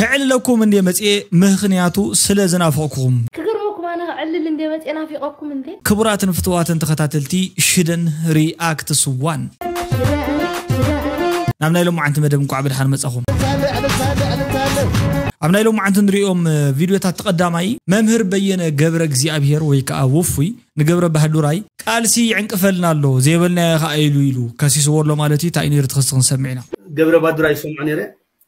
ክዕልለኩም እንድየ መጽኤ፣ ምኽንያቱ ስለ ዝናፈቕኩኹም። ክገርመኩም ኣነ ክዕልል እንድየ መጽኤ ናፊቐኩም እንዴ። ክቡራትን ፍትዋትን ተኸታተልቲ ሽደን ሪኣክትስ ዋን፣ ናብ ናይ ሎማዓንቲ መደብ እንኳዕ ብድሓን መጻኹም። ኣብ ናይ ሎማዓንቲ ንሪኦም ቪድዮታት ተቐዳማይ መምህር በየነ ገብረ እግዚኣብሔር ወይ ከዓ ውፉይ ንገብረ ባህዱራይ ቃልሲ ይዕንቅፈልና ኣሎ፣ ዘይበልናዮ ከዓ ኢሉ ኢሉ ከሲስዎ ኣሎ ማለት እዩ። እንታይ እዩ ነይሩ ትኽስቲ ክንሰምዕ ኢና። ገብረ ባዱራይ ይሰምዖ ነይረ።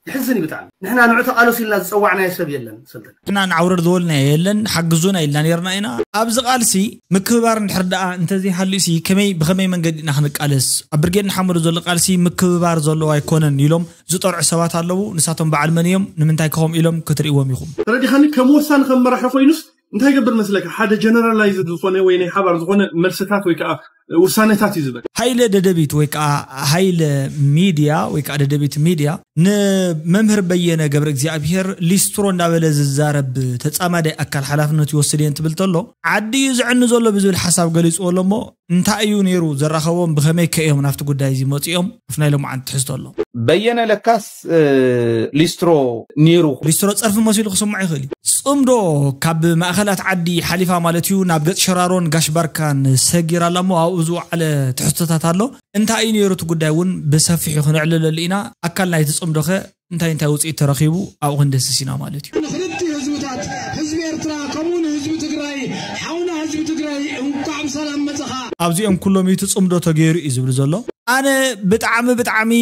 ይሕዝን እዩ ብጣዕሚ። ንሕና ንዑ ተቓለሱ ኢልና ዝጸዋዕናዮ ሰብ የለን። ስልጠነ ንሕና ንዓውረድ ዝበልናዮ የለን፣ ሓግዙና ኢልና ነይርና ኢና። ኣብዚ ቃልሲ ምክብባር እንድሕር ደኣ እንተዘይሃልዩሲ ከመይ ብኸመይ መንገዲ ኢና ክንቃለስ? ኣብ ብርጌድ ንሓመዱ ዘሎ ቃልሲ ምክብባር ዘለዎ ኣይኮነን ኢሎም ዝጠርዑ ሰባት ኣለዉ። ንሳቶም በዓል መን እዮም? ንምንታይ ከ ከምኡ ኢሎም ክትርእይዎም ኢኹም? ተረዲኻኒ? ከም ወሳኒ ከም መራሒ ኮይኑስ እንታይ ይገብር መስለካ? ሓደ ጀነራላይዝድ ዝኾነ ወይ ናይ ሓባር ዝኾነ መልስታት ወይ ከዓ ውሳነታት እዩ ዝበል። ሃይለ ደደቢት ወይ ከዓ ሃይለ ሚድያ ወይ ከዓ ደደቢት ሚድያ ንመምህር በየነ ገብረ እግዚኣብሔር ሊስትሮ እንዳበለ ዝዛረብ ተፃማዳይ ኣካል ሓላፍነት ይወስድ እየ እንትብል ተሎ ዓዲ እዩ ዘዕኑ ዘሎ ብዝብል ሓሳብ ገሊፅዎ ኣሎ እሞ እንታይ እዩ ነይሩ ዘራኸቦም ብኸመይ ከ እዮም ናብቲ ጉዳይ እዚ መፂኦም? ኣብቲ ናይ ሎማዓንቲ ትሕዝቶ ኣሎ። በየነ ለካስ እ፣ ሊስትሮ ነይሩ። ሊስትሮ ፀርፊ መሲሉ ክስማዕ ይኽእል እዩ። ፅምዶ ካብ ማእኸላት ዓዲ ሓሊፋ ማለት እዩ ናብ ገፅ ሸራሮን ጋሽ ባርካን ሰጊራ ኣላ እሞ ኣብኡ ዝወዓለ ትሕዝቶታት ኣሎ። እንታይ እዩ ነይሩ እቲ ጉዳይ እውን ብሰፊሑ ክነዕልለሉ ኢና። ኣካል ናይቲ ፅምዶ ኸ እንታይ እንታይ ውፅኢት ተረኺቡ ኣብኡ ክንደስስ ኢና ማለት እዩ። ንክልቲኡ ህዝብታት ህዝቢ ኤርትራ ከምኡ ንህዝቢ ትግራይ ሓውና ህዝቢ ትግራይ እንኳዕ ብሰላም መፀኻ። ኣብዚኦም ኩሎም እዩ እቲ ፅምዶ ተገይሩ እዩ ዝብል ዘሎ። ኣነ ብጣዕሚ ብጣዕሚ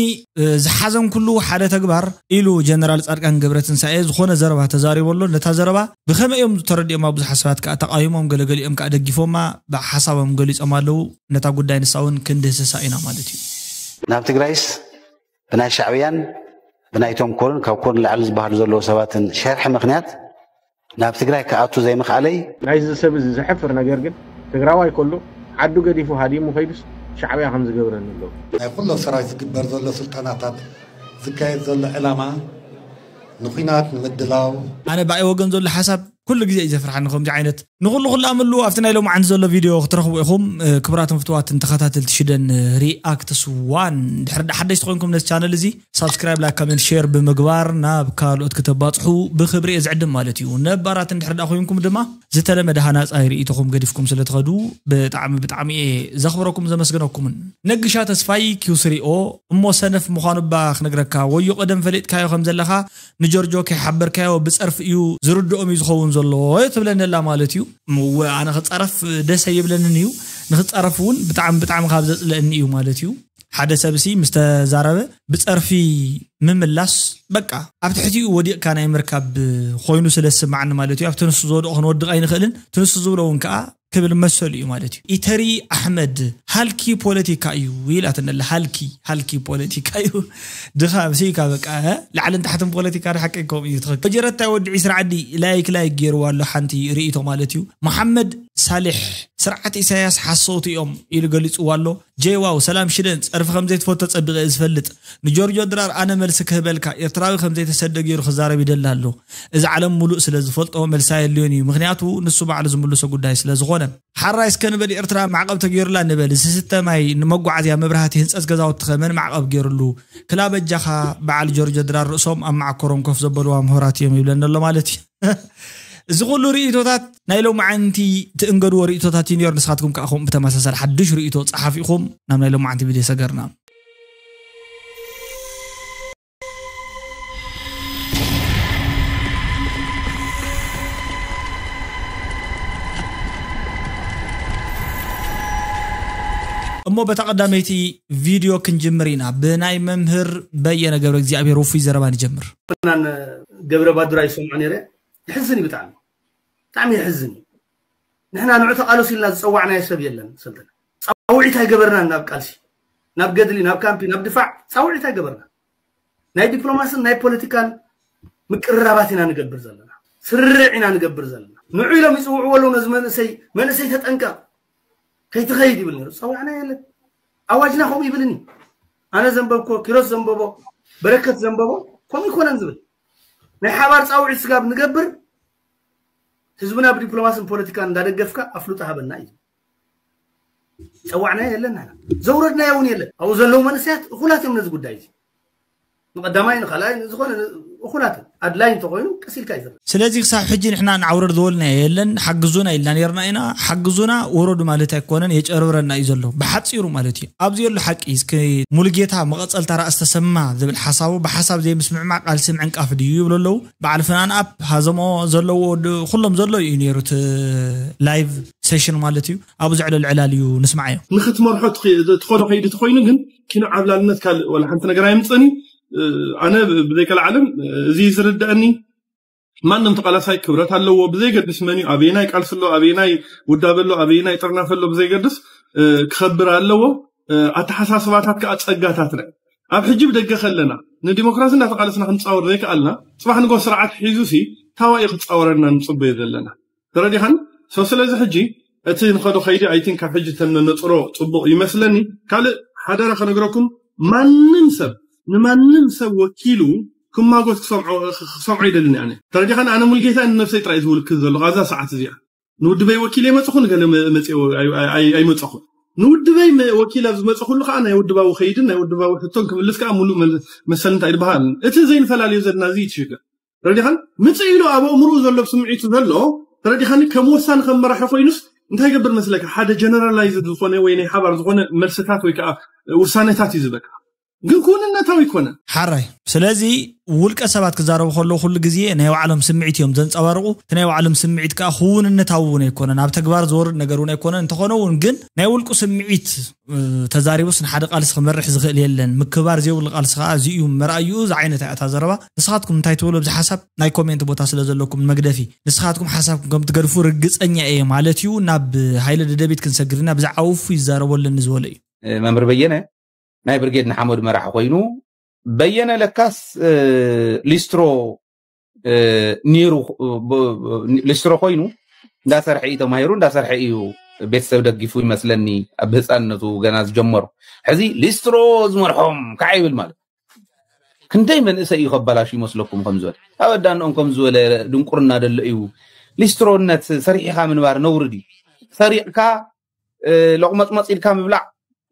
እ፣ ዝሓዘንኩሉ ሓደ ተግባር ኢሉ ጀነራል ፃድቃን ገብረትንሳኤ ዝኾነ ዘረባ ተዛሪቡ ኣሎ። ነታ ዘረባ ብኸመይ እዮም ተረዲኦም ኣብ ብዙሓት ሰባት ከዓ ተቃዊሞም ገለገሊኦም ከዓ ደጊፎማ ብሓሳቦም ገሊፆም ኣለዉ። ነታ ጉዳይ ንሳ እውን ክንድህስሳ ኢና ማለት እዩ። ናብ ትግራይስ ብናይ ሻዕብያን ብናይቶም ኮርን ካብ ኮርን ላዕሊ ዝበሃሉ ዘለዉ ሰባትን ሸርሒ ምክንያት ናብ ትግራይ ክኣቱ ዘይምኽኣለይ ናይዚ ሰብ እዚ ዘሕፍር ነገር ግን ትግራዋይ ከሎ ዓዱ ገዲፉ ሃዲሙ ከይዱስ ሻዕብያ ከም ዝገብረኒ ኣለዎ። ናይ ኩሎ ሰራዊት ዝግበር ዘሎ ስልጠናታት ዝካየድ ዘሎ ዕላማ ንኲናት ንምድላው ኣነ ብኣይ ወገን ዘሎ ሓሳብ ኩሉ ግዜ እዩ ዘፍርሓኒ። ከምዚ ዓይነት ንኹሉ ክላኣመሉ ኣብቲ ናይ ሎማዓንቲ ዘሎ ቪድዮ ክትረኽቡ ኢኹም። እ፣ ክቡራትን ፍትዋትን ተኸታተልቲ ሽደን ሪኣክትስ ዋን፣ ድሕሪ ዳ ሓደሽቲ ኮይንኩም ነዚ ቻነል እዚ ሳብስክራይብ፣ ላይክ፣ ኮሜንት፣ ሼር ብምግባር ናብ ካልኦት ክተባፅሑ ብክብሪ እየ ዝዕድም ማለት እዩ። ነባራት እንድሕር ዳ ኮይንኩም ድማ ዝተለመደ ሃናፃይ ርእይቶኹም ገዲፍኩም ስለ ትኸዱ ብጣዕሚ ብጣዕሚ እየ ዘኽብረኩም ዘመስግነኩምን። ነግሻ ተስፋይ ኪውስሪኦ እሞ ሰነፍ ምዃኑ እባ ክነግረካ ወዮ ቀደም ፈሊጥካዮ ከም ዘለኻ ንጆርጆ ከይሓበርካዮ ብፀርፊ እዩ ዝርድኦም እዩ ዝኸውን ዘሎ ትብለኒ ኣላ ማለት እዩ። እወ ኣነ ክፀረፍ ደስ ኣይብለንን እዩ። ንክፀረፍ እውን ብጣዕሚ ብጣዕሚ ካብ ዘፅለእኒ እዩ ማለት እዩ። ሓደ ሰብሲ ምስ ተዛረበ ብፀርፊ ምምላስ በቃ ኣብ ትሕቲኡ ወዲቕካ ናይ ምርካብ ኮይኑ ስለ ዝስማዓኒ ማለት እዩ። ኣብቲ ንሱ ዝወድኦ ክንወድቕ ኣይንኽእልን፣ እቲ ንሱ ዝብሎ እውን ከዓ ክብል መሰሉ እዩ ማለት እዩ። ኢተሪ ኣሕመድ ሃልኪ ፖለቲካ እዩ ኢላትኒ ኣላ። ሃልኪ ሃልኪ ፖለቲካ እዩ። ድኻ ብስይካ በቃ እ? ላዕልን ታሕትን ፖለቲካ ንሓቂ ከምኡ እዩ ትኽክል። በጀረታይ ወዲ ዒስራ ዓዲ ላይክ ላይክ ገይርዋ ኣሎ ሓንቲ ርእይቶ ማለት እዩ። መሓመድ ሳሌሕ ስርዓት ኢሳያስ ሓሰውቲ እዮም ኢሉ ገሊፅዋ ኣሎ። ጄዋው ሰላም ሽደን ጸርፊ ከም ዘይትፈቶ ጸቢቐ እየ ዝፈልጥ። ንጆርጆ ድራር ኣነ መልሲ ክህበልካ ኤርትራዊ ከም ዘይተሰደ ገይሩ ክዛረብ ይደሊ ኣሎ። እዚ ዓለም ሙሉእ ስለ ዝፈልጦ መልሲ ኣየድልዮን እዩ። ምኽንያቱ ንሱ ባዕሉ ዝምልሶ ጉዳይ ስለ ዝኾነ። ሓራይ እስከ ንበል ኤርትራ ማዕቐብ ተገይሩላ ንበል። ዝስተ ማይ፣ ንመጓዓዝያ፣ መብራህቲ፣ ህንጸት ገዛውቲ ኸ መን ማዕቐብ ገይሩሉ? ክላ በጃኻ በዓል ጆርጆ ድራር ርእሶም ኣብ ማዓኮሮም ኮፍ ዘበልዋ ምሁራት እዮም ይብለኒ ኣሎ ማለት እዩ። እዚ ኩሉ ርእይቶታት ናይ ሎማዓንቲ ትእንገድዎ ርእይቶታት እዩ ነይሩ። ንስኻትኩም ከዓ ከምኡ ብተመሳሳሊ ሓዱሽ ርእይቶ ጸሓፊኹም ናብ ናይ ሎማዓንቲ ቪድዮ ሰገርና። እሞ በታ ቀዳመይቲ ቪድዮ ክንጅምር ኢና። ብናይ መምህር በየነ ገብረ እግዚኣብሔር ውፉይ ዘረባ ንጀምር። ገብረ ባዱራ ይሰምዖ ነይረ። ይሕዝን እዩ ብጣዕሚ። ብጣዕሚ የሕዝን እዩ። ንሕና ንዑ ተቓለሱ ኢልና ዝፀዋዕናዮ ሰብ የለን። ሰልጠነ ፃውዒት ኣይገበርናን። ናብ ቃልሲ፣ ናብ ገድሊ፣ ናብ ካምፒ፣ ናብ ድፋዕ ፃውዒት ኣይገበርናን። ናይ ዲፕሎማስን ናይ ፖለቲካን ምቅርራባት ኢና ንገብር ዘለና። ስርርዕ ኢና ንገብር ዘለና። ንዑ ኢሎም ይፅውዕዎ ኣለዉ ነዚ መንእሰይ። መንእሰይ ተጠንቀቕ፣ ከይትኸይድ ይብል ነይሩ። ዝፀዋዕናዮ የለን። ኣዋጅና ከምኡ ይብልኒ። ኣነ ዘንበብኮ፣ ኪሮስ ዘንበቦ፣ በረከት ዘንበቦ ከምኡ ይኮነን ዝብል ናይ ሓባር ፃውዒት ስጋብ ንገብር ህዝብና ብዲፕሎማስን ፖለቲካን እንዳደገፍካ ኣፍልጦ ሃበና እዩ። ጸዋዕናዮ የለን፣ ንሕና ዘውረድናዮ እውን የለን። ኣብኡ ዘለዉ መንእሰያት እኹላት እዮም ነዚ ጉዳይ እዚ። ንቐዳማይ ንኻልኣይ ዝኾነ እኹላት ኣድላይ እንተኾይኑ ቀስ ኢልካ እዩ ዝረአ። ስለዚ ክሳብ ሕጂ ንሕና ንዓውረድ ዝበልና የለን። ሓግዙና ኢልና ነርና ኢና። ሓግዙና ውረዱ ማለት ኣይኮነን፣ የጨርብረና እዩ ዘሎ ብሓፂሩ ማለት እዩ። ኣብዚ የሉ ሓቂ እስኪ ሙሉጌታ መቐፀልታ ራእስ ተሰማ ዝብል ሓሳቡ ብሓሳብ ዘይምስምዕማዕ ቃልሲ ምዕንቃፍ ድዩ ይብሉ ኣለዉ። በዓል ፍናን ኣፕ ሃዘሞ ዘለዎ ኩሎም ዘሎ እዩ ነይሩ እቲ ላይቭ ሴሽን ማለት እዩ። ኣብኡ ዘዕለሉ ዕላል እዩ ንስማዓዮ። ንክትመርሖ ትኸዶ ከይዲ ተኮይኑ ግን ኪኖ ዓብላልነት ካልእ ዋላ ሓንቲ ነገር ኣይምፅእን እዩ። ኣነ ብዘይከልዓለም እዚ ዝርድአኒ ማንም ተቃላሳይ ክብረት ኣለዎ ብዘይገድስ መን እዩ ኣበየናይ ቃልሲ ኣሎ ኣበየናይ ውዳበ ኣሎ ኣበየናይ ጥርናፈ ኣሎ ብዘይገድስ ክኸብር ኣለዎ። ኣተሓሳስባታት ከዓ ፀጋታትና ኣብ ሕጂ ብደገ ከለና ንዲሞክራሲ እንዳተቃለስና ክንፃወር ዘይከኣልና ፅባሕ ንጎ ስርዓት ሒዙ ሲ ታዋኢ ክፃወረና ንፅበዮ ዘለና ተረዲኻን። ስለዚ ሕጂ እቲ ንኸዶ ከይዲ ኣይቲን ካብ ሕጂ ተነነፅሮ ፅቡቅ ይመስለኒ። ካልእ ሓደራ ከነግረኩም ማንም ሰብ ንማንም ሰብ ወኪሉ ክማጎት ክሰምዖ ይደልን ኣነ ተረዲኻን። ኣነ ሙልጌታ ንነብሰይ ጥራይ ዝውልክል ዘሎ ዛ ሰዓት እዚኣ ንውድበይ ወኪል የመፅኹ ንገለ መፅኦ ኣይመፅኹን ንውድበይ ወኪል ኣብ ዝመፅኹሉ ከዓ ናይ ውድባዊ ከይድን ናይ ውድባዊ ሕቶን ክምልስ ከዓ ሙሉእ መሰል እንታይ ዝበሃል እቲ ዘይንፈላለዩ ዘለና እዚ ትሽግር ረዲኻን ምፅእ ኢሉ ኣብ ኣእምርኡ ዘሎ ስምዒቱ ዘሎ ረዲኻኒ ከም ወሳኒ ከም መራሒ ኮይኑስ እንታይ ገብር መስለካ ሓደ ጀነራላይዝ ዝኾነ ወይ ናይ ሓባር ዝኾነ መልስታት ወይ ከዓ ውሳኔታት እዩ ዝበካ ግን ክውንነታዊ ይኮነ። ሓራይ ስለዚ ውልቀ ሰባት ክዛረቡ ከለዉ ኩሉ ግዜ ናይ ባዕሎም ስምዒት እዮም ዘንፀባርቑ። እቲ ናይ ባዕሎም ስምዒት ከዓ ክውንነታዊ እውን ኣይኮነን፣ ኣብ ተግባር ዝወርድ ነገር እውን ኣይኮነን። እንተኾነ እውን ግን ናይ ውልቁ ስምዒት ተዛሪቡስ ንሓደ ቃልሲ ክመርሕ ዝኽእል የለን። ምክባር ዘይብሉ ቃልሲ ከዓ እዚ እዩ መርኣይኡ። እዚ ዓይነት እያ እታ ዘረባ። ንስኻትኩም እንታይ ትብሉ ኣብዚ ሓሳብ? ናይ ኮሜንት ቦታ ስለ ዘለኩም መግደፊ። ንስኻትኩም ሓሳብኩም ከም ትገድፉ ርግፀኛ እየ ማለት እዩ። ናብ ሃይለ ደደቢት ክንሰግር ኢና። ብዛዕባ ውፉይ ይዛረቦ ኣለኒ ዝበሎ እዩ። መምህር በየነ ናይ ብርጌድ ንሓመዱ መራሒ ኮይኑ በየነ ለካስ ሊስትሮ ነይሩ። ሊስትሮ ኮይኑ እንዳሰርሐ እዩ ተማሂሩ እንዳሰርሐ እዩ ቤተሰብ ደጊፉ ይመስለኒ። ኣብ ህፃንነቱ ገና ዝጀመሩ ሕዚ ሊስትሮ ዝመርሖም ከዓ ይብል ማለት ክንደይ መንእሰይ እዩ ከባላሹ ይመስለኩም ከምዝበለ ኣበዳንኦም ከምዝበለ ድንቁርና ደሎ እዩ። ሊስትሮነት ሰሪሕኻ ምንባር ነውርድ እዩ። ሰሪቕካ ሎቕመፅመፅ ኢልካ ምብላዕ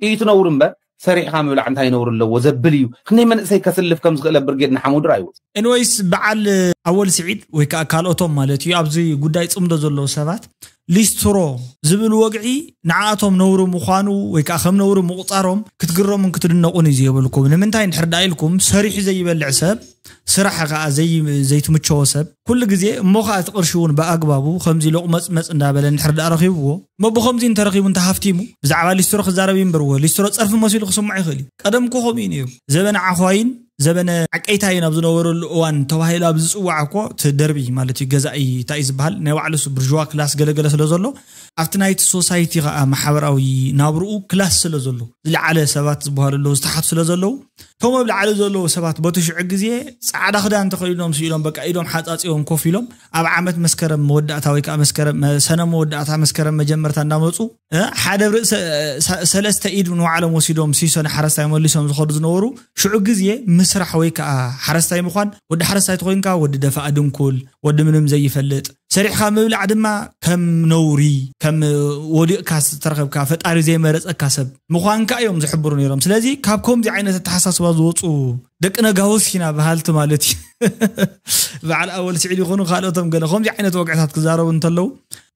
እዩ ትነውር እምበር ሰሪሕኻ ምብላዕ እንታይ ነውር ኣለዎ ዘብል እዩ። ክንደይ መንእሰይ ከስልፍ ከም ዝኽእለ ብርጌድ ንሓመዱ ርኣይዎ። ኤንወይስ በዓል ኣወል ስዒድ ወይ ከዓ ካልኦቶም ማለት እዩ ኣብዚ ጉዳይ ፅምዶ ዘለዉ ሰባት ሊስትሮ ዝብል ወግዒ ንዓኣቶም ነውሪ ምዃኑ ወይ ከዓ ከም ነውሪ ምቑፃሮም ክትግረሙን ክትድነቑን እዩ ዘየበልኩም። ንምንታይ እንድሕር ደኣ ኢልኩም ሰሪሑ ዘይበልዕ ሰብ ስራሕ ከዓ ዘይትምቸዎ ሰብ ኩሉ ግዜ እሞ ከዓ እቲ ቅርሺ እውን ብኣግባቡ ከምዚ ሎቕመፅመፅ እንዳበለ እንድሕር ደኣ ረኺብዎ እሞ ብኸምዚ እንተረኺቡ እንተሃፍቲሙ ብዛዕባ ሊስትሮ ክዛረብ ይንበርዎ ሊስትሮ ፀርፊ መሲሉ ክስምዖ ይኽእል እዩ። ቀደም እኮ ከምኡ እዩ ነይሩ። ዘበነ ዓዃይን ዘበነ ዓቀይታይን ኣብ ዝነበረሉ እዋን ተባሂሉ ኣብ ዝፅዋዕ እኮ እቲ ደርቢ ማለት እዩ ገዛኢ እንታይ እዩ ዝበሃል ናይ ባዕሉ ብርዥዋ ክላስ ገለገለ ስለ ዘሎ ኣብቲ ናይቲ ሶሳይቲ ከዓ ማሕበራዊ ናብርኡ ክላስ ስለ ዘሎ ዝለዓለ ሰባት ዝበሃሉ ኣለዉ ዝተሓቱ ስለ ዘለዉ እቶም ኣብ ላዕሊ ዘለዉ ሰባት በቲ ሽዑ ግዜ ፃዕዳ ክዳን ተኸዲኖም ስኢሎም በቃ ኢዶም ሓፃፂቦም ኮፍ ኢሎም ኣብ ዓመት መስከረም መወዳእታ ወይ ከዓ መስከረም ሰነ መወዳእታ መስከረም መጀመርታ እንዳመፁ ሓደ ብርኢ ሰለስተ ኢድ ንባዕሎም ወሲዶም ሲሶ ንሓረስታይ መሊሶም ዝኸዱ ዝነበሩ ሽዑ ግዜ ምስራሕ ወይ ከዓ ሓረስታይ ምዃን ወዲ ሓረስታይ ተኮይንካ ወዲ ደፋእ ድንኩል ወዲ ምንም ዘይፈልጥ ሰሪሕኻ ምብላዕ ድማ ከም ነውሪ ከም ወዲቕካ ዝተረኸብካ ፈጣሪ ዘይመረፀካ ሰብ ምዃንካ እዮም ዝሕብሩ ነይሮም። ስለዚ ካብ ከምዚ ዓይነት ኣተሓሳስባ ዝወፁ ደቂ ነጋውስ ኢና በሃልቲ ማለት እዩ። በዓል ኣወል ስዒድ ይኹኑ ካልኦቶም ገለ ከምዚ ዓይነት ወግዕታት ክዛረቡ እንተለዉ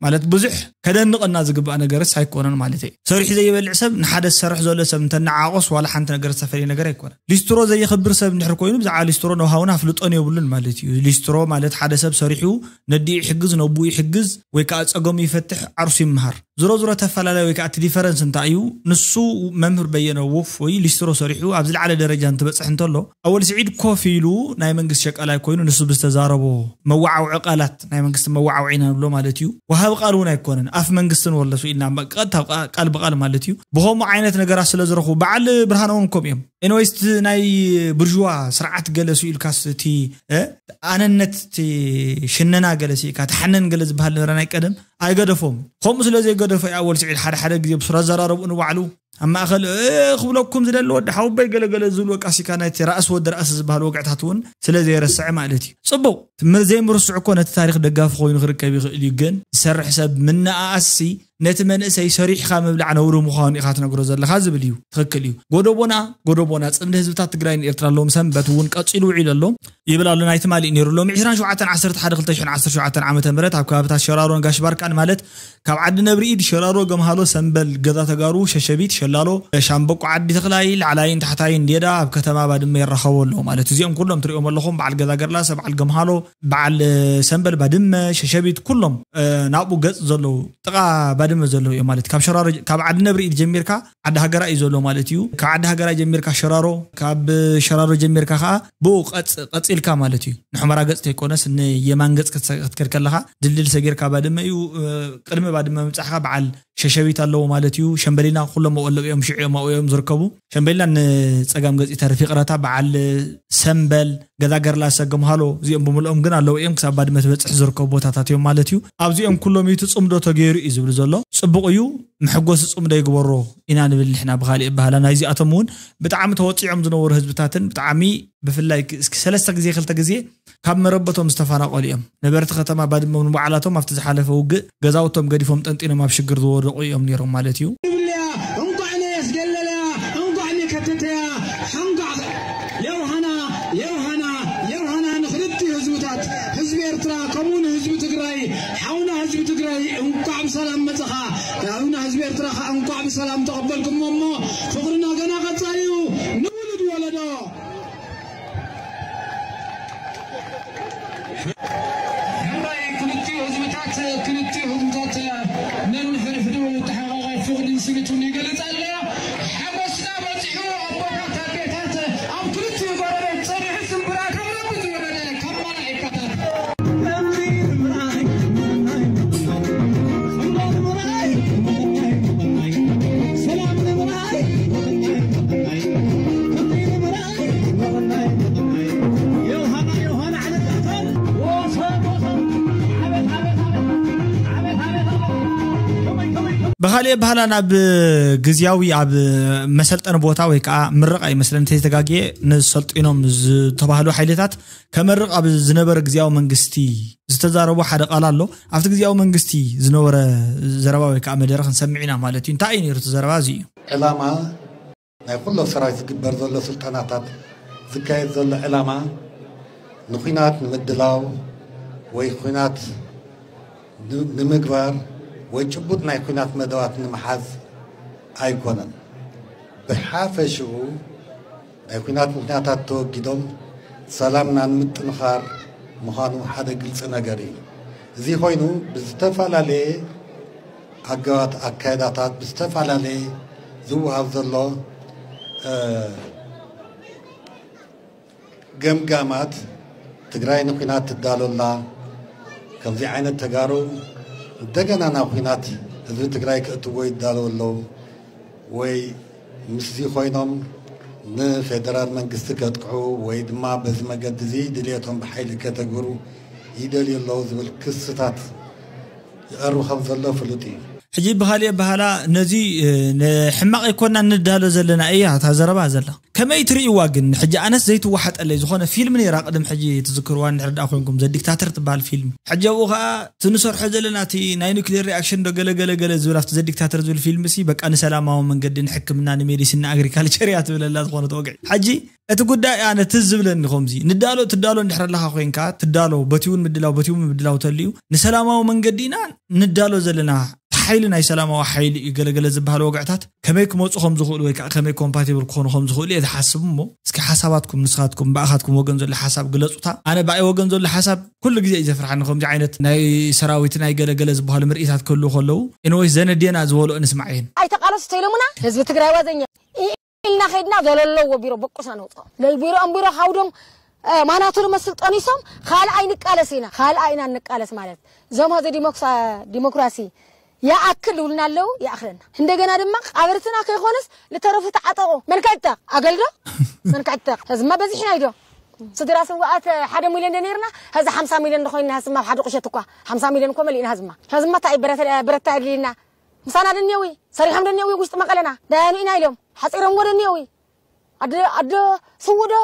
ማለት ብዙሕ ከደንቐና ዝግባእ ነገርስ ኣይኮነን ማለት እዩ። ሰሪሑ ዘይበልዕ ሰብ ንሓደ ዝሰርሕ ዘሎ ሰብ እንተነዓቆስ ዋላ ሓንቲ ነገር ዝተፈልየ ነገር ኣይኮነን። ሊስትሮ ዘየኽብር ሰብ እንድሕር ኮይኑ ብዛዕባ ሊስትሮ ነውሃውን ኣፍልጦን የብሉን ማለት እዩ። ሊስትሮ ማለት ሓደ ሰብ ሰሪሑ ነዲኡ ይሕግዝ፣ ነቡኡ ይሕግዝ ወይ ከዓ ፀገሙ ይፈትሕ፣ ዓርሱ ይምሃር። ዝሮ ዝሮ ተፈላለየ ወይ ከዓ እቲ ዲፈረንስ እንታይ እዩ? ንሱ መምህር በየነ ወፍ ወይ ሊስትሮ ሰሪሑ ኣብ ዝለዓለ ደረጃ እንትበፅሕ እንተሎ ኣወል ስዒድ ኮፍ ኢሉ ናይ መንግስቲ ሸቃላይ ኮይኑ ንሱ ብዝተዛረቦ መዋዓውዒ ቃላት ናይ መንግስቲ መዋዓውዒ ኢና ንብሎ ማለት እዩ። ወሃቢ ቃል እውን ኣይኮነን ኣፍ መንግስቲ ንወለሱ ኢልና ቀጥታ ቃል ብቃል ማለት እዩ። ብኸምኡ ዓይነት ነገራት ስለ ዝረኽቡ በዓል ብርሃነ እውን ከምኡ እዮም። ኤንወይስ ናይ ብርዥዋ ስርዓት ገለ ስኢልካስ እቲ ኣነነት ሽነና ገለ ስኢካ ተሓነን ገለ ዝበሃል ነበረ ናይ ቀደም ኣይገደፎም ከምኡ ስለ ዘይገደፎ ኣወል ስዒድ ሓደ ሓደ ግዜ ብስራ ዘራረብኡ ንባዕሉ ኣብ ማእኸል ክብለኩም ዝደሊ ወዲ ሓውቦይ ገለገለ ዝብሉ ወቃሲካ ናይቲ ራእሲ ወዲ ራእሲ ዝበሃል ወግዕታት እውን ስለ ዘይረስዐ ማለት እዩ። ፅቡቕ፣ ዘይምርስዕ እኮ ነቲ ታሪክ ደጋፊ ኮይኑ ክርከብ ይኽእል እዩ። ግን ዝሰርሕ ሰብ ምንኣኣስሲ ነቲ መንእሰይ ሰሪሕካ ምብላዕ ነውሪ ምዃኑ ኢኻ ትነግሮ ዘለኻ ዝብል እዩ። ትኽክል እዩ። ጎደቦና ጎደቦና፣ ፅምዲ ህዝብታት ትግራይን ኤርትራ ሎም ሰንበት እውን ቀፂሉ ውዒሉ ኣሎ ይብል ኣሎ። ናይ ትማሊ ነይሩ። ሎም ዕስራን ሸውዓተን ዓሰርተ ሓደ ክልተ ሽሕን ዓሰርተ ሸውዓተን ዓመተ ምህረት ኣብ ከባብታት ሸራሮን ጋሽ ባርቃን ማለት ካብ ዓዲ ነብሪ ኢድ ሸራሮ ገምሃሎ ሰንበል ገዛ ተጋሩ ሸሸቢት ሸላሎ ሻምበቆ ዓዲ ተኽላይ ላዕላይን ታሕታይን ዴዳ ኣብ ከተማ ባድመ ይራኸቡ ኣለዉ ማለት እዚኦም ኩሎም ትሪኦም ኣለኹም። በዓል ገዛ ገርላሰ፣ በዓል ገምሃሎ፣ በዓል ሰንበል ባድመ፣ ሸሸቢት ኩሎም ናብኡ ገፅ ዘለዉ ጥቓ ባድመ ዘለዉ እዮም ማለት ካብ ሸራሮ ካብ ዓዲ ነብሪ ኢድ ጀሚርካ ዓዲ ሃገራ እዩ ዘሎ ማለት እዩ። ካብ ዓዲ ሃገራ ጀሚርካ ሸራሮ፣ ካብ ሸራሮ ጀሚርካ ከዓ ብኡ ቀፂልካ ማለት እዩ። ንሑመራ ገፅ ተይኮነስ ንየማን ገፅ ክትከድ ከለካ ድልድል ሰጊርካ ባድመ እዩ። ቅድሚ ባድመ ምብፃሕካ በዓል ሸሸቢት ኣለዎ ማለት እዩ። ሸምበሊና ኩሎም ኣለዉ እዮም፣ ሽዑ እዮም ኣብኡ እዮም ዝርከቡ። ሸምበሊና ንፀጋም ገፅ ይተርፍ ይቕረታ። በዓል ሰምበል፣ ገዛ ገርላ፣ ሰገምሃሎ እዚኦም ብምልኦም ግን ኣለዉ እዮም ክሳብ ባድመ ትበፅሕ ዝርከቡ ቦታታት እዮም ማለት እዩ። ኣብዚኦም ኩሎም እዩ እቲ ፅምዶ ተገይሩ እዩ ዝብል ዘሎ። ፅቡቕ እዩ፣ መሐጎሲ ፅምዶ ይግበሮ ኢና ንብል ንሕና። ብካሊእ ኣበሃህላ ናይዚኣቶም እውን ብጣዕሚ ተወፂዖም ዝነበሩ ህዝብታትን ብጣዕሚ ብፍላይ እስኪ ሰለስተ ግዜ ክልተ ግዜ ካብ መረበቶም ዝተፈናቐሉ እዮም። ነበርቲ ከተማ ባድመ እውን ባዕላቶም ኣብቲ ዝሓለፈ ውግእ ገዛውቶም ገዲፎም ጠንጢኖም ኣብ ሽግር ዝወደቑ እዮም ነይሮም ማለት እዩ። ይብልያ እንኳዕ ነየስ ገለለያ እንኳዕ ነከተተያ ሓንኳዕ የውሃና የውሃና የውሃና ንክልቲ ህዝብታት ህዝቢ ኤርትራ ከምኡ ንህዝቢ ትግራይ ሓውና ህዝቢ ትግራይ እንኳዕ ብሰላም መፀኻ። ሓውና ህዝቢ ኤርትራ ከዓ እንኳዕ ብሰላም ተቐበልኩሞ እሞ ፍቕርና ገና ቀፃሊ እዩ። ንውሉድ ወለዶ ሕራይ ክልቲኡ ህዝብታት ክልቲኡ ህዝብታት ነንሕድሕዱ ተሓቓቓይ ፍቕድን ስኒትን ይገልጽ ኣሎ። ሓጎስና በጺሑ ኣቦታት ኣዴታት ኣብ ክልቲኡ ጎረቤት ጸኒሑ ስምብራቶም ረቢ ዝወረደ ካብ መላኢካታት ብኻልእ ባህላ ናብ ግዝያዊ ኣብ መሰልጠኒ ቦታ ወይ ከዓ ምረቓ ይመስለኒ እንተይተጋግየ ንሰልጢኖም ዝተባህሉ ሓይልታት ከመርቕ ኣብ ዝነበረ ግዝያዊ መንግስቲ ዝተዛረቦ ሓደ ቃል ኣሎ። ኣብቲ ግዝያዊ መንግስቲ ዝነበረ ዘረባ ወይ ከዓ መደረ ክንሰምዕ ኢና ማለት እዩ። እንታይ እዩ ነይሩ እቲ ዘረባ? እዚ እዩ። ዕላማ ናይ ኩሎ ሰራዊት ዝግበር ዘሎ ስልጠናታት ዝካየድ ዘሎ ዕላማ ንኩናት ንምድላው ወይ ኩናት ንምግባር ወይ ጭቡጥ ናይ ኩናት መደባት ንምሓዝ ኣይኮነን። ብሓፈሽኡ ናይ ኩናት ምክንያታት ተወጊዶም ሰላምና ንምጥንኻር ምዃኑ ሓደ ግልፂ ነገር እዩ። እዚ ኮይኑ ብዝተፈላለየ ኣገባት ኣካይዳታት ብዝተፈላለየ ዝወሃብ ዘሎ ገምጋማት ትግራይ ንኩናት ትዳሎ ኣላ። ከምዚ ዓይነት ተጋሩ እንደገና ናብ ኩናት ህዝቢ ትግራይ ክእትዎ ይዳለዉ ኣለዉ ወይ ምስዚ ኮይኖም ንፌደራል መንግስቲ ከጥቅዑ ወይ ድማ በዚ መገዲ እዚ ድልየቶም ብሓይሊ ከተግብሩ ይደልዩ ኣለዉ ዝብል ክስታት ይቐርብ ከም ዘሎ ፍሉጥ እዩ። ሕጂ ብኻሊእ ኣበሃላ ነዚ ንሕማቕ ኣይኮና ንዳሎ ዘለና እያ እታ ዘረባ ዘላ። ከመይ ትርእይዋ ግን? ሕጂ ኣነስ ዘይትወሓጠለይ ዝኾነ ፊልም ነይራ ቅድም ሕጂ ትዝክርዋ እንድሕር ደኣ ኮንኩም ዘዲክታተር ትበሃል ፊልም። ሕጂ ኣብኡ ኸኣ እቲ ንሰርሖ ዘለና እቲ ናይ ኑክሌር ሪኣክሽን ዶ ገለ ገለ ገለ ዝብል ኣብቲ ዘዲክታተር ዝብል ፊልም ሲ በቃ ንሰላማዊ መንገዲ ንሕክምና ንሜዲሲን ንኣግሪካልቸር እያ ትብለላ ዝኾነት ወግዒ። ሕጂ እቲ ጉዳይ ኣነ ትዝ ዝብለኒ ከምዚ ንዳሎ ትዳሎ እንድሕር ኣለኻ ኮይንካ ትዳሎ በቲ እውን ምድላው በቲ እውን ምድላው ተልዩ ንሰላማዊ መንገዲ ኢና ንዳሎ ዘለና ሓይሊ ናይ ሰላማዊ ሓይሊ እዩ ገለገለ ዝበሃል ወግዕታት ከመይ ክመፁ ከም ዝኽእሉ ወይ ከዓ ከመይ ኮምፓቲብል ክኾኑ ከም ዝኽእሉ እየ ዝሓስብ እሞ እስኪ ሓሳባትኩም ንስኻትኩም ብኣኻትኩም ወገን ዘሎ ሓሳብ ግለፁታ ኣነ ብኣይ ወገን ዘሎ ሓሳብ ኩሉ ግዜ እዩ ዘፍርሓኒ ከምዚ ዓይነት ናይ ሰራዊት ናይ ገለገለ ዝበሃሉ ምርኢታት ክህልዉ ከለዉ ኢንወይስ ዘነድየና ዝበልኦ ንስማዕ እየን ኣይተቃለሱ ተይሎሙና ህዝቢ ትግራይ ዋዘኛ ኢልና ከይድና ዘለለዎ ቢሮ በቁስና ነውፅኦ ለይ ቢሮ ኣንቢሮ ሃውዶም ማናቱ ንመስል ጠኒሶም ካልኣይ ንቃለስ ኢና ካልኣይ ኢና ንቃለስ ማለት ዘማ ዲሞክራሲ ይኣክል ይብሉና ኣለዉ ይኣኽለና እንደገና ድማ ቃብርትና ከይኮነስ ልተረፉ ተዓጠቑ መን ከዕጠቕ ኣገልዶ መን ከዕጠቕ ህዝማ በዚሕና ኢዶ ስድራ ስውኣት ሓደ ሚልዮን ዶ ነርና ሀዚ ሓምሳ ሚልዮን ዶ ኮይንና ህዝማ ሓደ ቁሸት እኳ ሓምሳ ሚልዮን እኮ መሊእና ህዝማ ህዝማ እንታይ ብረታ ኣድልዩና ምሳና ደኒየዊ ሰሪሖም ደኒየዊ ውሽጢ መቐለና ዳያኑ ኢና ኢሎም ሓፂሮምዎ ደኒየዊ ኣደ ኣደ ስውዶ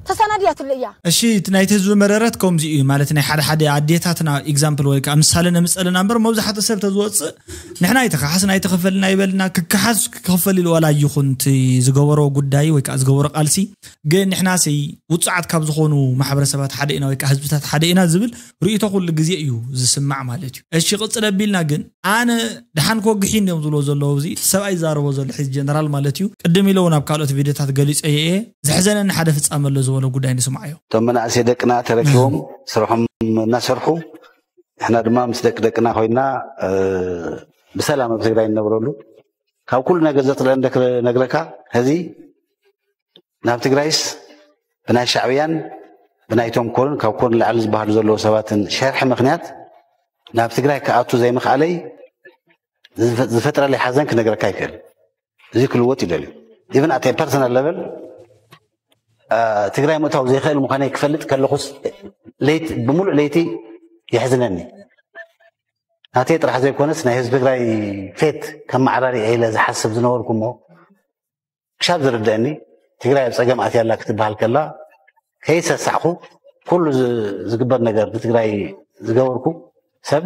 ተሰናድያትሉ እያ። እሺ፣ እቲ ናይቲ ህዝቢ መረረት ከምዚ እዩ ማለት፣ ናይ ሓደ ሓደ ኣዴታትና ኤግዛምፕል ወይ ከዓ ምሳሌ ነምፀልና እምበር፣ መብዛሕትኡ ሰብ ተዝወፅእ ንሕና ኣይተኸሓስና ኣይተኸፈልና ይበልና። ክከሓስ ክኸፈል ኢሉ ዋላ ይኹን እቲ ዝገበሮ ጉዳይ ወይ ከዓ ዝገበሮ ቃልሲ፣ ግን ንሕና ሲ ውፁዓት ካብ ዝኾኑ ማሕበረሰባት ሓደ ኢና ወይ ከዓ ህዝብታት ሓደ ኢና ዝብል ርእይቶ ኩሉ ግዜ እዩ ዝስማዕ ማለት እዩ። እሺ፣ ቅፅል ኣቢልና ግን ኣነ ደሓን ክወግሒ እንዲዮም ዝብሎ ዘለዉ፣ እዚ ሰብኣይ ዝዛረቦ ዘሎ ሕዚ ጀነራል ማለት እዩ። ቅድም ኢለ እውን ኣብ ካልኦት ቪድዮታት ገሊፀ እየ። ዘሕዘነኒ ሓደ ፍፃመ ኣሎ ዝበሎ ጉዳይ ንስማዓዮ። እቶም መናእሰይ ደቅና ተረኪቦም ስርሖም እናሰርሑ፣ ንሕና ድማ ምስ ደቂ ደቅና ኮይና፣ እ፣ ብሰላም ኣብ ትግራይ እንነብረሉ፣ ካብ ኩሉ ነገር ዘፅልአን ደክ-፣ ነግረካ፣ ሕዚ ናብ ትግራይስ ብናይ ሻዕብያን ብናይቶም ኮርን ካብ ኮርን ላዕሊ ዝበሃሉ ዘለዉ ሰባትን ሸርሒ ምኽንያት ናብ ትግራይ ክኣቱ ዘይምኽኣለይ ዝፈ-፣ ዝፈጥረለይ ሓዘን ክነግረካ ይክእል። እዚ ክልወጥ ይደልዩ። ኢቨን ኣት ፐርሰናል ለቨል ትግራይ ምእታው ዘይክእል ምዃነይ ክፈልጥ ከለኹስ ለይቲ፣ ብምሉእ ለይቲ የሕዝነኒ። ናተይ ጥራሕ ዘይኮነስ ናይ ህዝቢ ትግራይ ፌት ከመዓራሪ ኢለ ዝሓስብ ዝነበርኩ እሞ ክሻብ ዝርደአኒ ትግራይ ኣብ ፀገም ኣትያላ ክትበሃል ከላ ከይሰሳዕኹ ኩሉ ዝ-፣ ዝግበር ነገር ንትግራይ ዝገበርኩ ሰብ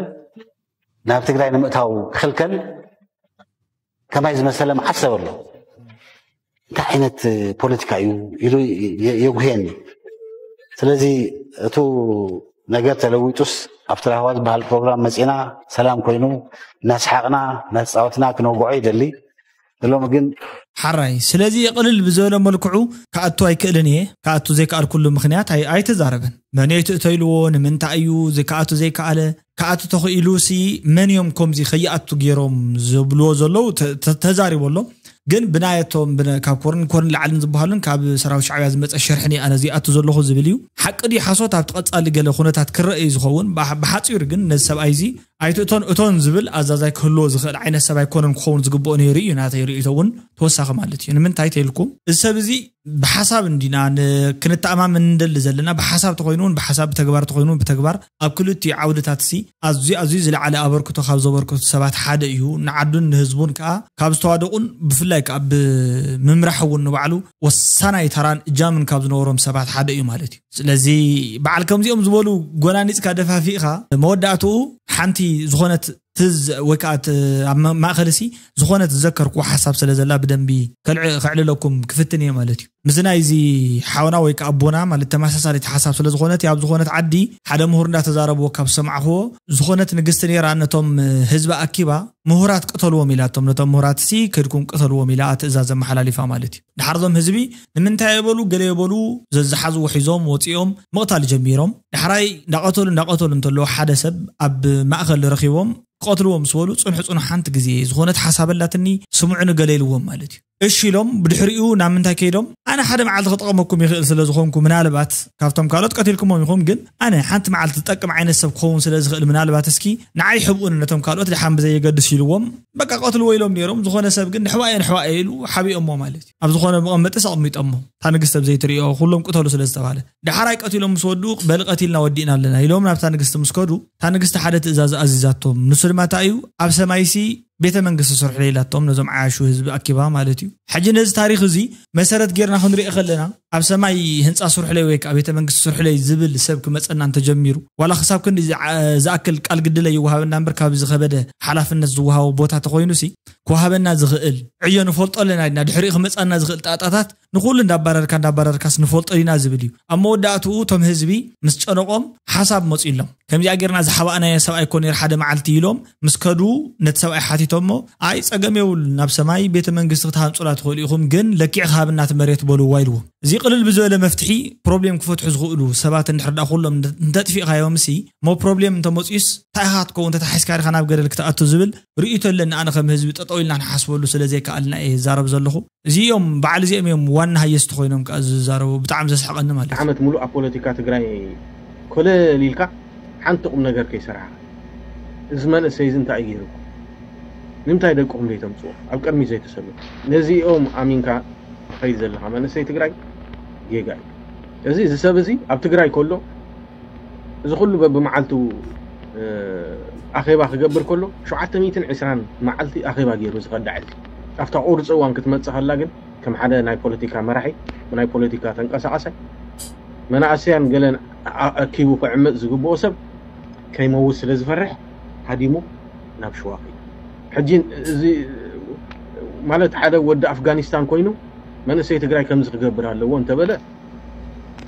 ናብ ትግራይ ንምእታው ክኽልከል ከማይ ዝመሰለ መዓት ሰብ ኣሎ። እንታይ ዓይነት ፖለቲካ እዩ ኢሉ የ-፣ የጉህየኒ። ስለዚ እቱ ነገር ተለዊጡስ ኣብቲ ራህዋ ዝበሃል ፕሮግራም መፂና ሰላም ኮይኑ እናሰሓቕና እናተፃወትና ክነውግዖ ይደሊ። ሎሚ ግን ሓራይ ስለዚ ቅልል ብዝበለ መልክዑ ክኣቱ ኣይክእልን እየ። ክኣቱ ዘይከኣልኩሉ ምኽንያት ኣይ-፣ ኣይተዛረበን። መን እዩ ትእቶ ኢልዎ? ንምንታይ እዩ ዝከኣቱ ዘይከኣለ? ክኣቱ ተኽኢሉ ሲ መን እዮም ከምዚ ከይኣቱ ገይሮም ዝብልዎ ዘለዉ? ተ-፣ ተ-፣ ተዛሪቡ ኣሎ። ግን ብናየቶም ብነ-፣ ካብ ኮርን ኮርን ላዕልን ዝበሃሉን ካብ ሰራዊት ሻዕብያ ዝመፀ ሸርሒ እየ ኣነ ዝኣቱ ዘለኹ ዝብል እዩ። ሓቂ ድዩ ሓሶት ኣብቲ ቀፃሊ ገለ ኩነታት ክረአ እዩ ዝኸውን። ብሓ-፣ ብሓፂሩ ግን ነዚ ሰብኣይ እዚ ኣይትእቶን እቶን ዝብል ኣዛዛይ ክህልዎ ዝኽእል ዓይነት ሰብ ኣይኮነን ክኸውን ዝግብኦ ነይሩ እዩ ናተይ ርእይቶ እውን ተወሳኺ ማለት እዩ። ንምንታይ ተይልኩም እዚ ሰብ እዚ ብሓሳብ እንዲና ን-፣ ክንተኣማመን እንደሊ ዘለና፣ ብሓሳብ ተኾይኑ እውን ብሓሳብ፣ ብተግባር ተኾይኑ እውን ብተግባር ኣብ ክልቲኡ ዓውድታት ሲ ኣዝዩ ኣዝዩ ዝለዓለ ኣበርክቶ ካብ ዘበርክቱ ሰባት ሓደ እዩ። ንዓዱን ንህዝቡን ከዓ ካብ ዝተዋደቑን ብፍላይ ከዓ ብምምራሕ እውን ንባዕሉ ወሳናይ ተራን እጃምን ካብ ዝነበሮም ሰባት ሓደ እዩ ማለት እዩ። ስለዚ በዓል ከምዚኦም ዝበሉ ጎናኒፅካ ደፋፊእኻ መወዳእትኡ ሓንቲ ዝኾነት ትዝ ወይ ከዓ ት-፣ ኣብ ማ-፣ ማእኸል ሲ ዝኾነት ዝዘከርኩዎ ሓሳብ ስለ ዘላ ብደንቢ ከልዕ-፣ ከዕልለኩም ክፍትን እየ ማለት እዩ። ምስ ናይዚ ሓውና ወይ ከዓ ኣቦና ማለት ተመሳሳሊት ሓሳብ ስለ ዝኾነት፣ ኣብ ዝኾነት ዓዲ ሓደ ምሁር እንዳተዛረብዎ ካብ ዝሰማዕኽዎ፣ ዝኾነት ንግስቲ ነይራ ነቶም ህዝቢ ኣኪባ ምሁራት ቅተልዎም ኢላቶም፣ ነቶም ምሁራት ሲ ከድኩም ቅተልዎም ኢላ ትእዛዝ ኣመሓላሊፋ ማለት እዩ። ድሓር እዞም ህዝቢ ንምንታይ የበሉ ገለ የበሉ ዘዝሓዝዎ ሒዞም ወፂኦም ምቕታል ጀሚሮም። ዳሕራይ እንዳቐተሉ እንዳቐተሉ እንተለዉ ሓደ ሰብ ኣብ ማእኸል ረኺቦም ክቐትልዎ ምስ በሉ ፅንሑ ፅንሑ ሓንቲ ግዜ ዝኾነት ሓሳብ ኣላትኒ ስምዑኒ ገለ ኢልዎም ማለት እዩ። እሺ ኢሎም ብድሕሪኡ ናብ ምንታይ ከይዶም? ኣነ ሓደ መዓልቲ ክጠቕመኩም ይኽእል ስለ ዝኾንኩ ምናልባት ካብቶም ካልኦት ቀቲልኩሞም ኢኹም፣ ግን ኣነ ሓንቲ መዓልቲ ዝጠቅም ዓይነት ሰብ ክኸውን ስለ ዝኽእል ምናልባት እስኪ ንዓይ ሕብኡኒ ነቶም ካልኦት ደሓን ብዘየገድስ ኢልዎም በቃ ቀትልዎ ኢሎም ነይሮም። ዝኾነ ሰብ ግን ንሕዋየ ንሕዋየ ኢሉ ሓቢኦሞ ማለት እዩ። ኣብ ዝኾነ መቐመጢ ኣቐሚጦሞ እታ ንግስቲ ኣብ ዘይትሪኦ ኩሎም ቅተሉ ስለ ዝተባለ ዳሕራይ ቀቲሎም ምስ ወዱ በሊ ቀቲልና ወዲእና ኣለና ኢሎም ናብታ ንግስቲ ምስ ከዱ እታ ንግስቲ ሓደ ትእዛዝ ኣዚዛቶም። ንሱ ድማ እንታይ እዩ? ኣብ ሰማይሲ ቤተ መንግስቲ ስርሑ ኢላቶም ነዞም ዓያሹ ህዝቢ ኣኪባ ማለት እዩ። ሕጂ ነዚ ታሪኽ እዚ መሰረት ጌርና ክንሪኦ ከለና ኣብ ሰማይ ህንፃ ስርሑለይ ወይ ከዓ ቤተ መንግስቲ ስርሑለይ ዝብል ሰብ ክመፀና እንተጀሚሩ ዋላ ክሳብ ክንዲ ዝዓ-፣ ዝኣክል ቃል ግድለይ ይወሃበና እምበር ካብ ዝኸበደ ሓላፍነት ዝወሃቦ ቦታ ተኾይኑ ሲ ክወሃበና ዝኽእል ዕዮ ንፈልጦ ኣለና ኢና። ድሕሪኡ ክመፀና ዝኽእል ጣጣታት ንኹሉ እንዳባረርካ እንዳባረርካስ ንፈልጦ ኢና ዝብል እዩ። ኣብ መወዳእትኡ እቶም ህዝቢ ምስ ጨነቖም ሓሳብ መፂሎም ከምዚኣ ጌርና ዝሓባእናዮ ሰብኣይ ኮ ነይር ሓደ መዓልቲ ኢሎም ምስ ከዱ ነቲ ሰብኣይ ሓቲቶሞ ኣይ ፀገም የብሉን ናብ ሰማይ ቤተ መንግስቲ ክትሃንፁላ ትኽእሉ ኢኹም ግን ለኪዕ ክሃብና እቲ መሬት በልዋ ኢልዎም። እዚ ቅልል ብዝበለ መፍትሒ ፕሮብሌም ክፈትሑ ዝኽእሉ ሰባት እንድሕር ዳ ኩሎም እንተ-፣ እንተጥፊእካዮም ሲ ሞ ፕሮብሌም እንተመፅዩስ እንታይ ኢኻ ክትከውን ተታሒዝካ ዲኻ ናብ ገደል ክትኣቱ ዝብል ርእይቶ ኣለኒ ኣነ ከም ህዝቢ ጠጠው ኢልና ንሓስበሉ ስለ ዘይከኣልና እየ ዝዛረብ ዘለኹ። እዚኦም በዓል እዚኦም እዮም ዋና ሃየስቲ ኮይኖም ከዓ ዝዛረቡ ብጣዕሚ ዘስሕቐኒ ማለት እዩ። ዓመት ሙሉእ ኣብ ፖለቲካ ትግራይ ኮለል ኢልካ ሓንቲ ቁም ነገር ከይሰራሕካ እዚ መንእሰይ እዚ እንታይ እዩ ገይሩኩም? ንምንታይ ደቅኹም ዘይተምፅዎ ኣብ ቅድሚት ዘይተሰሉ? ነዚኦም ኣሚንካ ትኸይድ ዘለኻ መንእሰይ ትግራይ ጌጋ እዩ። እዚ እዚ ሰብ እዚ ኣብ ትግራይ ከሎ እዚ ኩሉ በብመዓልቱ ኣኼባ ክገብር ከሎ ሸውዓተ ሚእትን ዕስራን መዓልቲ ኣኼባ ገይሩ ዝኸዳ ዕልቲ ኣብታ ቁርፂ እዋን ክትመፅእ ከላ ግን ከም ሓደ ናይ ፖለቲካ መራሒ ናይ ፖለቲካ ተንቀሳቃሳይ መናእሰያን ገለን ኣኪቡ ክዕምፅ ዝግብኦ ሰብ ከይመውት ስለ ዝፈርሕ ሃዲሙ ናብ ሽዋ ከይዱ። ሕጂ እዚ ማለት ሓደ ወዲ ኣፍጋኒስታን ኮይኑ መንእሰይ ትግራይ ከምዚ ክገብር ኣለዎ እንተበለ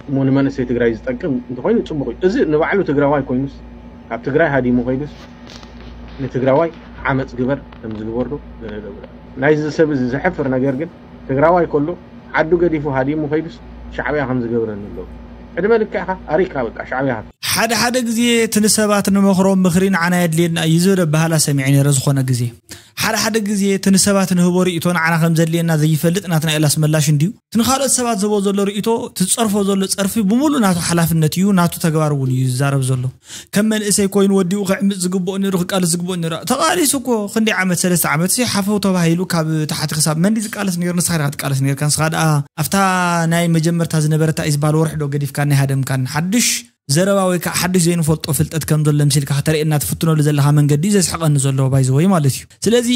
እሞ ንመንእሰይ ትግራይ ዝጠቅም እንተኮይኑ ፅቡቅ እዩ። እዚ ንባዕሉ ትግራዋይ ኮይኑስ ካብ ትግራይ ሃዲሙ ከይዱስ ንትግራዋይ ዓመፅ ግበር ከም ዝግበር ዶ ገለ ዶ ግበር። ናይዚ ሰብ እዚ ዘሕፍር ነገር ግን ትግራዋይ ከሎ ዓዱ ገዲፉ ሃዲሙ ከይዱስ ሻዕብያ ከም ዝገብረኒ ኣሎ። ዕድመ ልክዕካ ኣሪካ በቃ ሻዕብያ። ሓደ ሓደ ግዜ እቲ ንሰባት ንመኽሮም ምኽሪ ንዓና የድልየና እዩ ዝብል ኣበሃላ ሰሚዐ ነይረ። ዝኾነ ግዜ ሓደ ሓደ ግዜ እቲ ንሰባት ንህቦ ርእይቶ ንዓና ከም ዘድልየና ዘይፈልጥ ናትና ኤላስ መላሽ እንድዩ። እቲ ንኻልኦት ሰባት ዝህቦ ዘሎ ርእይቶ፣ እቲ ዝጸርፎ ዘሎ ጸርፊ ብምሉእ ናቱ ሓላፍነት እዩ፣ ናቱ ተግባር እውን እዩ ዝዛረብ ዘሎ። ከም መንእሰይ ኮይኑ ወዲኡ ክዕምጽ ዝግብኦ ነይሩ፣ ክቃለስ ዝግብኦ ነይሩ። ተቓሊሱ እኮ ክንደይ ዓመት፣ ሰለስተ ዓመት ሲ ሓፈው ተባሂሉ ካብ ታሕቲ ክሳብ መን ድዩ ዝቃለስ ነይሩ? ንስኻ ዲኻ ትቃለስ ነይርካ። ንስኻ ደኣ ኣብታ ናይ መጀመርታ ዝነበረታ እዩ ዝበሃል ወርሒ ዶ ገዲፍካን ናይ ሃደምካን ሓድሽ ዘረባ ወይ ከዓ ሓድሽ ዘይንፈልጦ ፍልጠት ከም ዘሎ ምሲልካ ከተርእየና ትፍትነሉ ዘለኻ መንገዲ ዘስሕቐኒ ዘሎ ባይዘወይ ማለት እዩ። ስለዚ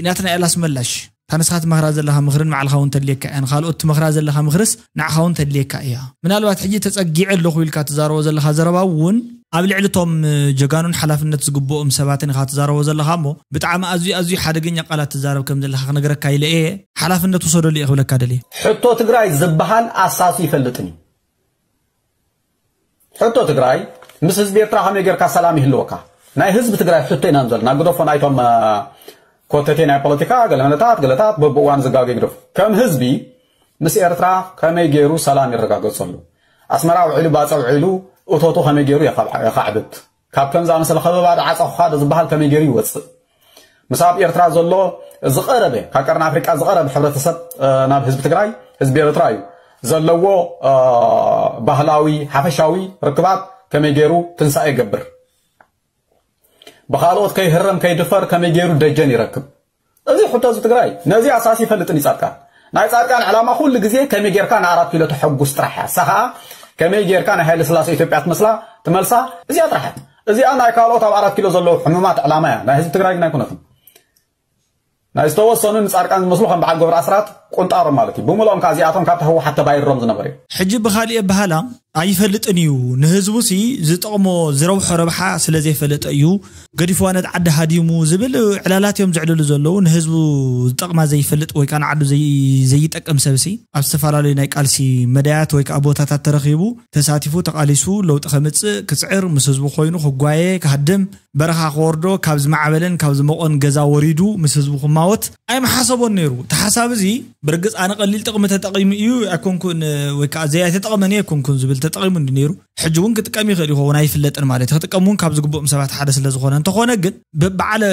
ናትና ኤላስ መላሽ እታ ንስኻ ትመኽራ ዘለኻ ምኽርን ንባዕልኻ እውን ተድልየካ እያ። ንኻልኦት ትመኽራ ዘለኻ ምኽርስ ንዓኻ እውን ተድልየካ እያ። ምናልባት ሕጂ ተጸጊዐ ኣለኹ ኢልካ ትዛረቦ ዘለኻ ዘረባ እውን ኣብ ልዕሊ እቶም ጀጋኑን ሓላፍነት ዝግብኦም ሰባትን ኢኻ ትዛረቦ ዘለኻ እሞ ብጣዕሚ ኣዝዩ ኣዝዩ ሓደገኛ ቃላት ትዛረብ ከም ዘለኻ ክነግረካ ኢለ እየ። ሓላፍነት ውሰደሉ እየ ክብለካ ደልየ። ሕቶ ትግራይ ዝበሃል ኣሳሲ ይፈልጥን እዩ። ሕቶ ትግራይ ምስ ህዝቢ ኤርትራ ከመይ ጌርካ ሰላም ይህልወካ? ናይ ህዝቢ ትግራይ ሕቶ ኢና ንዘልና ግደፎ ናይቶም ኮተቴ ናይ ፖለቲካ ገለመለታት ገለታት በብእዋን ዝጋገ ግደፎ። ከም ህዝቢ ምስ ኤርትራ ከመይ ገይሩ ሰላም ይረጋገጸሉ? ኣስመራ ውዒሉ ባጽዕ ውዒሉ እቶቱ ከመይ ገይሩ የኻዕብት? ካብ ከም ዝኣመሰለ ከበባ ዶ ዓጸኹኻ ዶ ዝበሃል ከመይ ገይሩ ይወጽእ? ምስ ኣብ ኤርትራ ዘሎ ዝቐረበ ካብ ቀርኒ ኣፍሪቃ ዝቐረበ ሕብረተሰብ ናብ ህዝቢ ትግራይ ህዝቢ ኤርትራ እዩ ዘለዎ ባህላዊ ሓፈሻዊ ርክባት ከመይ ገይሩ ትንሳኤ ይገብር? ብኻልኦት ከይህረም ከይድፈር ከመይ ገይሩ ደጀን ይረክብ? እዚ ሕቶ እዚ ትግራይ ነዚ ኣሳሲ ይፈልጥን ይጻድቃን ናይ ጻድቃን ዕላማ ኩሉ ግዜ ከመይ ጌርካ ንኣራት ኪሎ ተሐጉስ ጥራሕ እያ። እሳ ኸዓ ከመይ ጌርካ ናይ ሃይለ ስላሴ ኢትዮጵያ ትመስላ ትመልሳ እዚኣ ጥራሕ እያ። እዚኣ ናይ ካልኦት ኣብ ኣራት ኪሎ ዘለዉ ሕሙማት ዕላማ እያ። ናይ ህዝቢ ትግራይ ግን ኣይኮነትን። ናይ ዝተወሰኑ ንጻድቃን ዝመስሉ ከም በዓል ገብረ ኣስራት ቁንጣሮም ማለት እዩ። ብምልኦም ከዓ እዚኣቶም ካብቲ ህወሓት ተባይሮም ዝነበሩ እዮም። ሕጂ ብኻሊእ ኣበሃላ ኣይፈልጥን እዩ። ንህዝቡ ሲ ዝጠቕሞ ዝረብሖ ረብሓ ስለ ዘይፈለጠ እዩ። ገዲፍዋ ነቲ ዓዲ ሃዲሙ ዝብል ዕላላት እዮም ዘዕልሉ ዘለዉ። ንህዝቡ ዝጠቕማ ዘይፈልጥ ወይ ከዓ ንዓዱ ዘይጠቅም ሰብሲ ኣብ ዝተፈላለዩ ናይ ቃልሲ መዳያት ወይ ከዓ ቦታታት ተረኺቡ ተሳቲፉ ተቓሊሱ ለውጢ ከምፅእ ክፅዕር ምስ ህዝቡ ኮይኑ ክጓየ ክሃድም በረኻ ክወርዶ ካብ ዝማዕበለን ካብ ዝመቖን ገዛ ወሪዱ ምስ ህዝቡ ክማወት ኣይምሓሰቦን ነይሩ። እቲ ሓሳብ እዚ ብርግፅ ኣነ ቀሊል ጥቕሚ ተጠቒሙ እዩ ኣይኮንኩን ወይ ከዓ ዘይኣይተጠቐመን ኣይኮንኩን ዝብል ተጠቒሙ እንዲ ነይሩ ሕጂ እውን ክጥቀም ይኽእል ይኸውን ኣይፍለጥን ማለት እዩ። ክጥቀም እውን ካብ ዝግብኦም ሰባት ሓደ ስለ ዝኾነ እንተኾነ ግን ብበዓል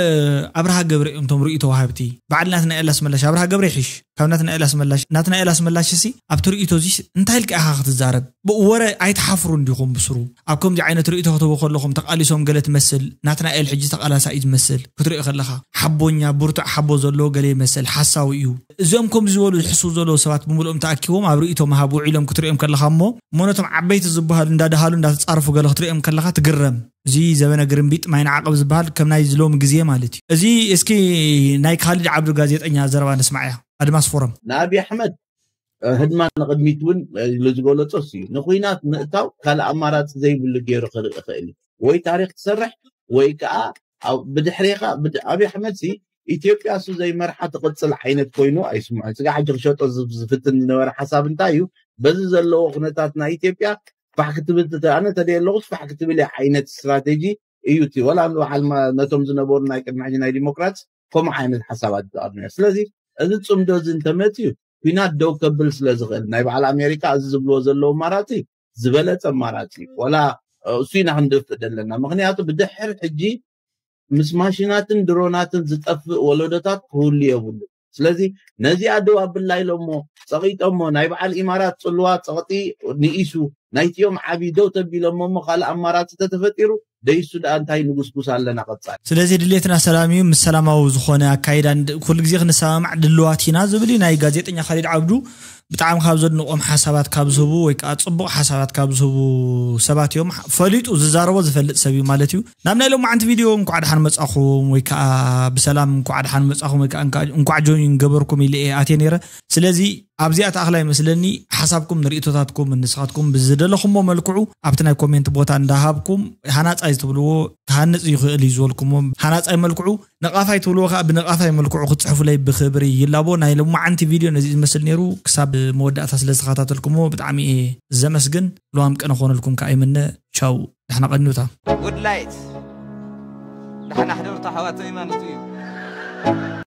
ኣብርሃ ገብረ እዮም እቶም ርእይቶ ወሃብቲ በዓል ናትና ኤላስ መላሽ ኣብርሃ ገብረ ይሕሽ ካብ ናትና ኤላስ መላሽ ናትና ኤላስ መላሽ ሲ ኣብቲ ርእይቶ እዚ እንታይ ኢልካ ኢኻ ክትዛረብ ብወረ ኣይትሓፍሩ እንዲኹም ብስሩ ኣብ ከምዚ ዓይነት ርእይቶ ክትህቡ ከለኹም ተቃሊሶም ገለ ትመስል ናትናኤል ሕጂ ተቃላሳይ እዩ ዝመስል ክትሪኦ ከለኻ ሓቦኛ ብርቱዕ ሓቦ ዘለዎ ገለ ይመስል ሓሳዊ እዩ እዚኦም ከምዚ ዝበሉ ዝሕስቡ ዘለዉ ሰባት ብምልኦም ተኣኪቦም ኣብ ርእይቶ ምሃብ ውዒሎም ክትሪኦም ከለኻ እሞ እሞ ነቶም ዓበይቲ ዝበሃሉ እንዳደሃሉ እንዳተፃረፉ ገለ ክትሪኦም ከለኻ ትግረም እዚ ዘበነ ግርምቢጥ ማይ ንዓቐብ ዝበሃል ከም ናይ ዝሎም ግዜ ማለት እዩ እዚ እስኪ ናይ ካሊድ ዓብዱ ጋዜጠኛ ዘረባ ንስማዕያ ኣድማስ ፎረም ንኣብይ ኣሕመድ ህድማ ንቕድሚት እውን ኢሉ ዝገለፆ እሱ እዩ ንኩናት ምእታው ካልእ ኣማራፂ ዘይብሉ ገይሩ ክርኢ ይኽእል እዩ ወይ ታሪክ ትሰርሕ ወይ ከዓ ብድሕሬኻ ኣብይ ኣሕመድ ሲ ኢትዮጵያ እሱ ዘይመርሓ ትቕፅል ዓይነት ኮይኑ ኣይስምዖ ስጋ ሕጂ ክሸጦ ዝፍትን ዝነበረ ሓሳብ እንታይ እዩ በዚ ዘለዎ ኩነታት ናይ ኢትዮጵያ ፋሕ ክትብል ኣነ ተደየ ኣለኹስ ፋሕ ክትብል እየ ዓይነት ስትራቴጂ እዩ እቲ ወላ በዓል ነቶም ዝነበሩ ናይ ቅድሚ ሕጂ ናይ ዲሞክራት ከምኡ ዓይነት ሓሳባት ዝኣርነዮ ስለዚ እዚ ፅምዶ እዚ እንተመፅዩ ኩናት ደው ከብል ስለ ዝኽእል ናይ በዓል ኣሜሪካ እዚ ዝብልዎ ዘለዉ ኣማራፂ ዝበለፀ ኣማራፂ እዩ ወላ እሱ ኢና ክንድፍእ ዘለና ምክንያቱ ብድሕር ሕጂ ምስ ማሽናትን ድሮናትን ዝጠፍእ ወለዶታት ክህሉ የብሉ ስለዚ ነዚኣ ደው ኣብላ ኢሎሞ ፀቂጦሞ ናይ በዓል ኢማራት ፅልዋ ፀቅጢ ንኢሱ ናይቲኦም ዓብዪ ደው ተቢሎሞ እሞ ካልእ ኣማራፂ ተተፈጢሩ ደይሱ ደኣ እንታይ ንጉስጉስ ኣለና ቀፃሊ። ስለዚ ድሌትና ሰላም እዩ። ምስ ሰላማዊ ዝኾነ ኣካይዳ ኩሉ ግዜ ክንሰማማዕ ድልዋት ኢና ዝብል እዩ ናይ ጋዜጠኛ ካሊድ ዓብዱ። ብጣዕሚ ካብ ዘድንቆም ሓሳባት ካብ ዝህቡ ወይ ከዓ ፅቡቅ ሓሳባት ካብ ዝህቡ ሰባት እዮም። ፈሊጡ ዝዛረቦ ዝፈልጥ ሰብ እዩ ማለት እዩ። ናብ ናይ ሎማዓንቲ ቪድዮ እንኳዕ ደሓን መጻኹም ወይ ከዓ ብሰላም እንኳዕ ደሓን መጻኹም ወይ ከዓ እንኳዕ ጆይን ገበርኩም ኢለ እየ ኣትየ ነይረ። ስለዚ ኣብዚኣ ተኣኽላ ይመስለኒ። ሓሳብኩም ንርእቶታትኩም ንስኻትኩም ብዝደለኹሞ መልክዑ ኣብቲ ናይ ኮሜንት ቦታ እንዳሃብኩም ሃናጻይ ትብልዎ ክሃንጽ ይኽእል እዩ ዝበልኩሞ ሃናጻይ መልክዑ፣ ነቓፋይ ትብልዎ ከዓ ብነቓፋይ መልክዑ ክትፅሕፉለይ ብክብሪ ይላቦ። ናይ ሎማዓንቲ ቪድዮ ነዚ ዝመስል ነይሩ። ክሳብ መወዳእታ ስለ ዝተኸታተልኩሞ ብጣዕሚ እየ ዘመስግን። ልዋም ቅነ ክኾነልኩም ከዓ ይምነ። ቻው፣ ደሕና ቀንዩታ። ጉድ ላይት ደሓና ሕደርቱ ኣሕዋተይ ማለቱ እዩ።